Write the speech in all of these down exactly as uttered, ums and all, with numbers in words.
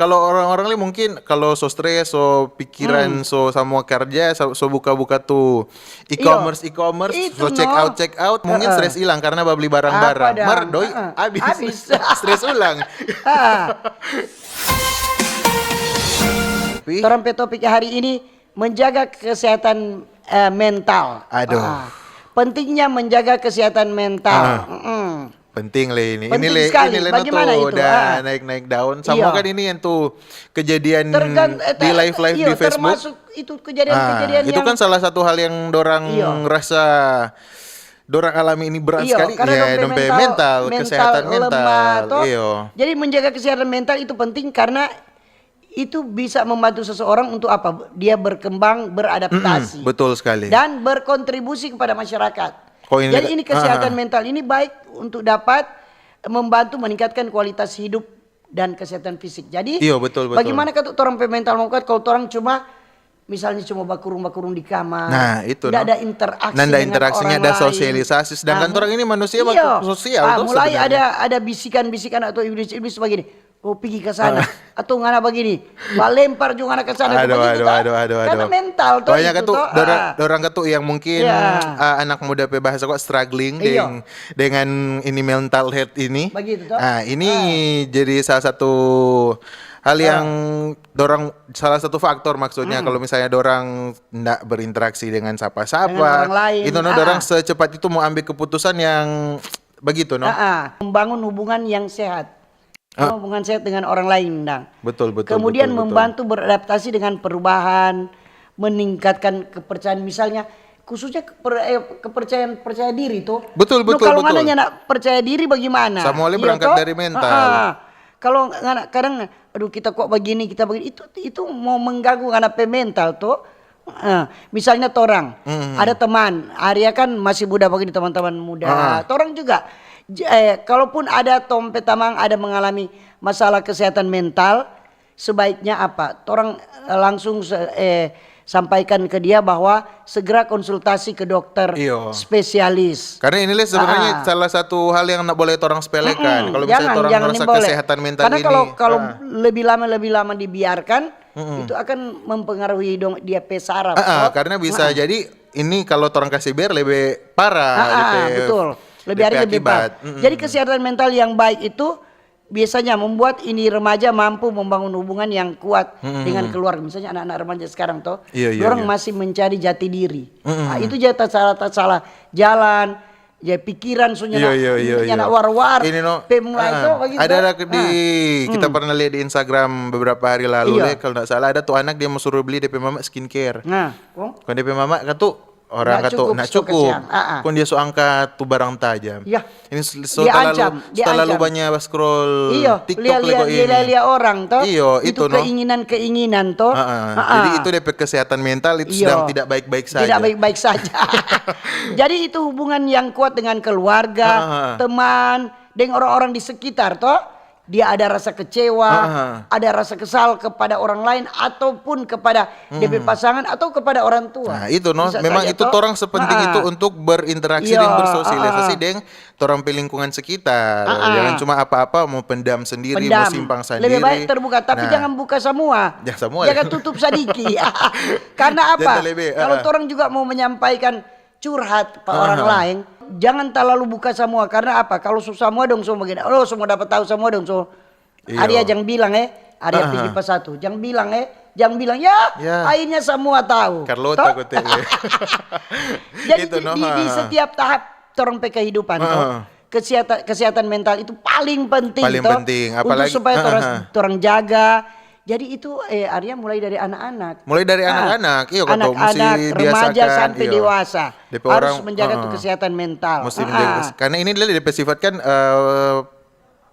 Kalau orang-orang ni mungkin kalau so stres, so pikiran, so samua kerja, so, so buka-buka tu e-commerce, e-commerce, so check out, check out, mungkin stres hilang karena babli barang-barang. Mar doi, abis. Stres ulang. Torang pe topik hari ini, menjaga kesehatan, eh, mental. Aduh. Pentingnya menjaga kesehatan mental. Penting le ini. Ini le, ini le no tu udah naik-naik daun. Sama kan ini yang tu kejadian di live-live di Facebook. Termasuk itu kejadian-kejadian itu yang kan salah satu hal yang dorang rasa dorang alami ini berat sekali. Karena ya, dong pe mental, kesehatan mental. Iyo. Jadi menjaga kesehatan mental itu penting karena itu bisa membantu seseorang untuk apa? Dia berkembang, beradaptasi. Betul sekali. Dan berkontribusi kepada masyarakat. Jadi ini kesehatan mental ini baik untuk dapat membantu meningkatkan kualitas hidup dan kesehatan fisik. Jadi, iyo, betul, betul. Bagaimana katu torang pe mental mo kuat kalau torang cuma, misalnya cuma bakurung-bakurung di kamar, nah, itu, nda ada interaksi, nda ada interaksinya, ada sosialisasi. Sedangkan torang ini manusia makhluk sosial, ah, mulai ada, ada bisikan-bisikan atau iblis-iblis begini, "Oh, pigi ke sana." Atau ngana begini, balempar jo ngana ke sana. Aduh, aduh, aduh, aduh. Karena mental to. Banyak itu, dorang, dorang katu yang mungkin, ah, anak muda pe bahasa kok struggling deng, dengan ini mental health ini. Begitu to. Ah, ini jadi salah satu hal yang dorang, salah satu faktor maksudnya, kalau misalnya dorang ndak berinteraksi dengan sapa-sapa, itu no, dorang secepat itu mau ambil keputusan yang begitu, no? Membangun hubungan yang sehat. Hubungan sehat dengan orang lain, dang. Betul, betul. Kemudian membantu beradaptasi dengan perubahan, meningkatkan kepercayaan, misalnya khususnya keper-, eh, kepercayaan, percaya diri to. Betul, betul, betul. Kalau ngana nyanda percaya diri, bagaimana? Samua le berangkat dari mental. Kalau ngana kadang, "Aduh, kita kok begini, kita begini," itu, itu mau mengganggu ngana pe mental to. Eh, misalnya torang, ada teman, Arya kan masih muda begini, teman-teman muda. Torang juga, j-, eh, kalaupun ada tong pe tamang ada mengalami masalah kesehatan mental, sebaiknya apa? Torang, eh, langsung se-, eh, sampaikan ke dia bahwa segera konsultasi ke dokter spesialis. Karena ini le sebenarnya salah satu hal yang ndak boleh torang sepelekan. Kalau misalnya torang merasa kesehatan mental ini, karena kalau, kalau lebih lama, lebih lama dibiarkan, itu akan mempengaruhi dong dia pe saraf, to. Karena bisa jadi ini kalau torang kasih biar lebe parah, betul. Lebe hari lebe parah. Jadi kesehatan mental yang baik itu biasanya membuat ini remaja mampu membangun hubungan yang kuat dengan keluarga. Misalnya anak-anak remaja sekarang to, dorang masih mencari jati diri. Ah, itu jadi tak salah, tak salah jalan, ya pikiran so nyanda, nyanda war-war. Ini no, pe mulai to begitu. Ada, ada di, kita pernah lihat di Instagram beberapa hari lalu le, kalau ndak salah ada tu anak dia mau suruh beli dia pe mama skincare. Nah, kong? Kong dia pe mama katu orang katu ndak cukup. Kong dia so angka tu barang tajam. Ini so talalu, talalu banyak scroll TikTok le kong ini. Lia-lia orang to. Iyo, itu no. Keinginan-keinginan to. Jadi itu dia pe kesehatan mental itu sedang tidak baik-baik saja. Tidak baik-baik saja. Jadi itu hubungan yang kuat dengan keluarga, teman, deng orang-orang di sekitar to. Dia ada rasa kecewa, ada rasa kesal kepada orang lain ataupun kepada dia pe pasangan atau kepada orang tua. Nah, itu no, memang itu torang sepenting itu untuk berinteraksi dan bersosialisasi deng torang pe lingkungan sekitar. Jangan cuma apa-apa mau pendam sendiri, mau simpang sendiri. Lebih baik terbuka, tapi jangan buka semua. Jangan semua. Jangan tutup sadiki. Karena apa? Kalau torang juga mau menyampaikan curhat pa orang lain, jangan talalu buka samua. Karna apa? Kalu su samua dong so bagini, oh, so mo dapa tau samua dong so. Iyo. Ada yang bilang, eh, ada yang pigi pa satu. Jang bilang, eh, jang bilang. Ya, akhirnya samua tau. Karlota kote. Jadi di, di, di setiap tahap torang pe kehidupan, to, kesehatan, kesehatan mental itu paling penting, to, untuk supaya torang, torang jaga. Jadi itu, eh, Arya mulai dari anak-anak. Mulai dari anak-anak, iyo, anak-anak, remaja sampe dewasa harus menjaga tu kesehatan mental. Musti menjaga kes-, karna ini dia, dia pe sifat kan, eh,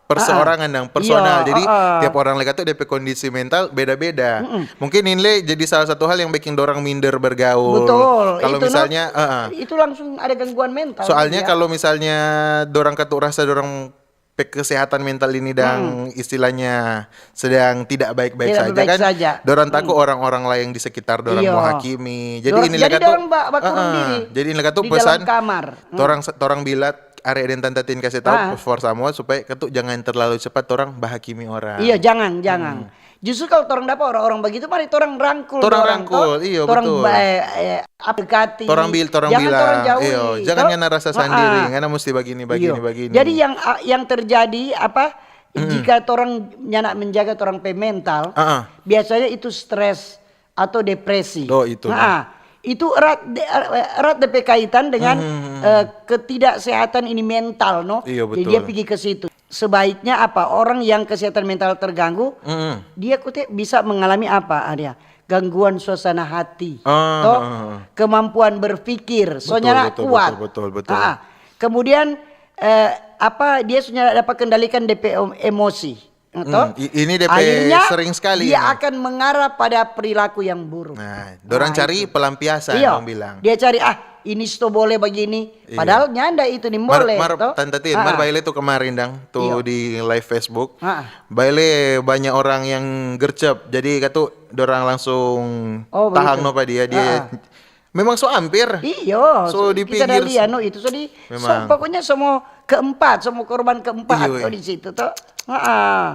perseorangan dang, personal. Jadi tiap orang lagi tu dia pe kondisi mental beda-beda. Mungkin ini le jadi salah satu hal yang bikin dorang minder bergaul. Betul. Kalau misalnya, itu langsung ada gangguan mental. Soalnya kalau misalnya dorang katu rasa dorang pe kesehatan mental ini dang istilahnya sedang tidak baik-baik saja kan. Dorang tako orang-orang lain di sekitar dorang mo hakimi. Jadi ini le katu, jadi ini le katu pesan torang, torang bilang Arya deng Tanta Tin kase tau for samua supaya katu jangan terlalu cepat torang bahakimi orang. Iya, jangan, jangan. Justru kalau torang dapa orang-orang bagitu, mari torang rangkul Torang dorang, rangkul, to. Iyo, Torang betul. ba- eh, eh, dekati. Torang bil, torang Jangan bilang, torang jauhi, iyo, to. Jangan ngana rasa Ha-a. Sandiri, ngana musti bagini, bagini, Iyo. bagini. Jadi yang yang terjadi apa? Jika torang nyanda menjaga torang pe mental, Ah, ah. biasanya itu stres atau depresi. Oh, itu, Nah, itu erat de- erat de pe kaitan dengan eh, ketidaksehatan ini mental, no. Iyo, Jadi dia betul. pergi ke situ. Sebaiknya apa? Orang yang kesehatan mental terganggu, Mm-mm. dia kute bisa mengalami apa, Arya? Gangguan suasana hati, Ah, toh? ah, ah. Kemampuan berpikir, so Betul, nyanda betul, kuat. betul, betul, betul. Ah, kemudian eh, apa, dia so nyanda dapat kendalikan de pe em- emosi, toh? Hmm, i- ini de pe Akhirnya sering sekali dia ini. Akan mengarah pada perilaku yang buruk. Nah, dorang Nah, cari itu. Pelampiasan, Iyo, dong bilang. Dia cari, ah, ini sto boleh begini. Iya. Padahal nyanda itu ni Mar, boleh, mar, toh? Tante Tin, Ah, mar ah. Baile tu kemarin dang tu Iyo. Di live Facebook. Ah. Baile banyak orang yang gercep. Jadi katu dorang langsung Oh, tahang begitu. No pa dia. Dia Ah, ah. Memang so hampir. Iyo, So so, di kita pinggir. Lia, no, itu so di, so, Memang. Pokoknya semua keempat, semua korban keempat Iyo, toh eh. Di situ toh. Ah, ah.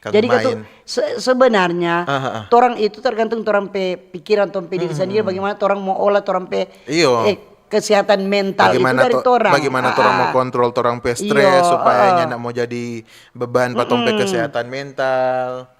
Kang Jadi katu main. se- sebenarnya Ah, ah, ah. Torang itu tergantung torang pe pikiran, torang pe diri sendiri, bagaimana torang mau olah torang pe Iyo. eh, kesehatan mental itu Bagaimana dari to- torang. Bagaimana Ah, torang ah. mau kontrol torang pe stres Iyo, supaya ah, ah. Nyanda mau jadi beban pa tong pe kesehatan mental.